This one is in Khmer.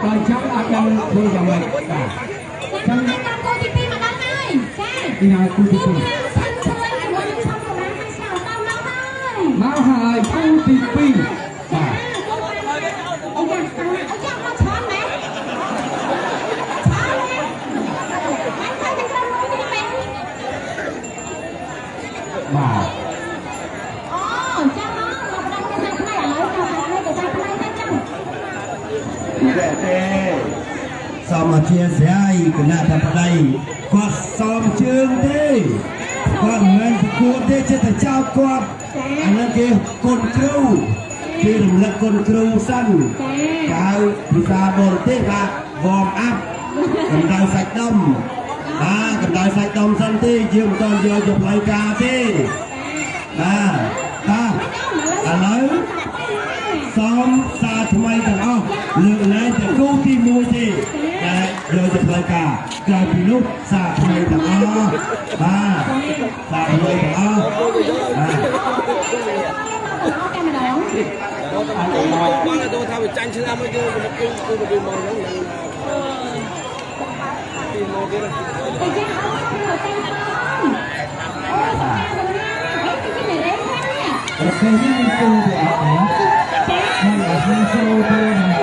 ដល់ចឹងអត់ដឹងធ្វើយ៉ាងម៉េចបាទ ចា៎តាមគូទី2មកដល់ហើយចា ពីណាគូទី គឺមានឆាន់ឈឿនជាមួយនឹងឆុងសម្រាប់ឲ្យស្ោតមកហើយ 2មកហើយគូទី2 ចា បាទ គូអូយ៉ាអូយ៉ាមកឆនណាឆនណាបានទៅទៅក្រុមមួយនេះមែន បាទ អូចាំមកមកដល់គេសាថ្មីឥឡូវទៅសាថ្មីទៅសាថ្មីទៅចឹង ទេទេសូមអធិស្ឋានគណៈបប្តីគាត់សមជើងទេគាត់មិនមែនប្រកួតទេចិត្តតែចោលគាត់អានោះគេគុណគ្រូគេរំលឹកគុណគ្រូសិន ចា គេហៅភាសាបរទេសថា warm up កម្ដៅសាច់ដុំបាទកម្ដៅសាច់ដុំសិនទេយើងមិនតន់យកទៅផ្លូវការទេបាទតាឥឡូវ សូមសារថ្មីទាំងអស់លើកលែងតែគូទី1ទេតែយកទៅផ្លូវការក្រៅពីនោះសារថ្មីទាំងអស់បាទសារថ្មីទាំងអស់បាទ មកតែម្ដង គាត់ទៅថាវាចាញ់ឆ្នាំមកយើងគឺគឺពីមកហ្នឹងពីមកទៀត តែយើងអត់ធ្វើតែផងអូសម្រាប់សម្រាប់អីគេជារេខាងនេះ ប្រទេសនេះមានគូទីអត់ទេ ចា ហើយអត់មានចូលទេណា។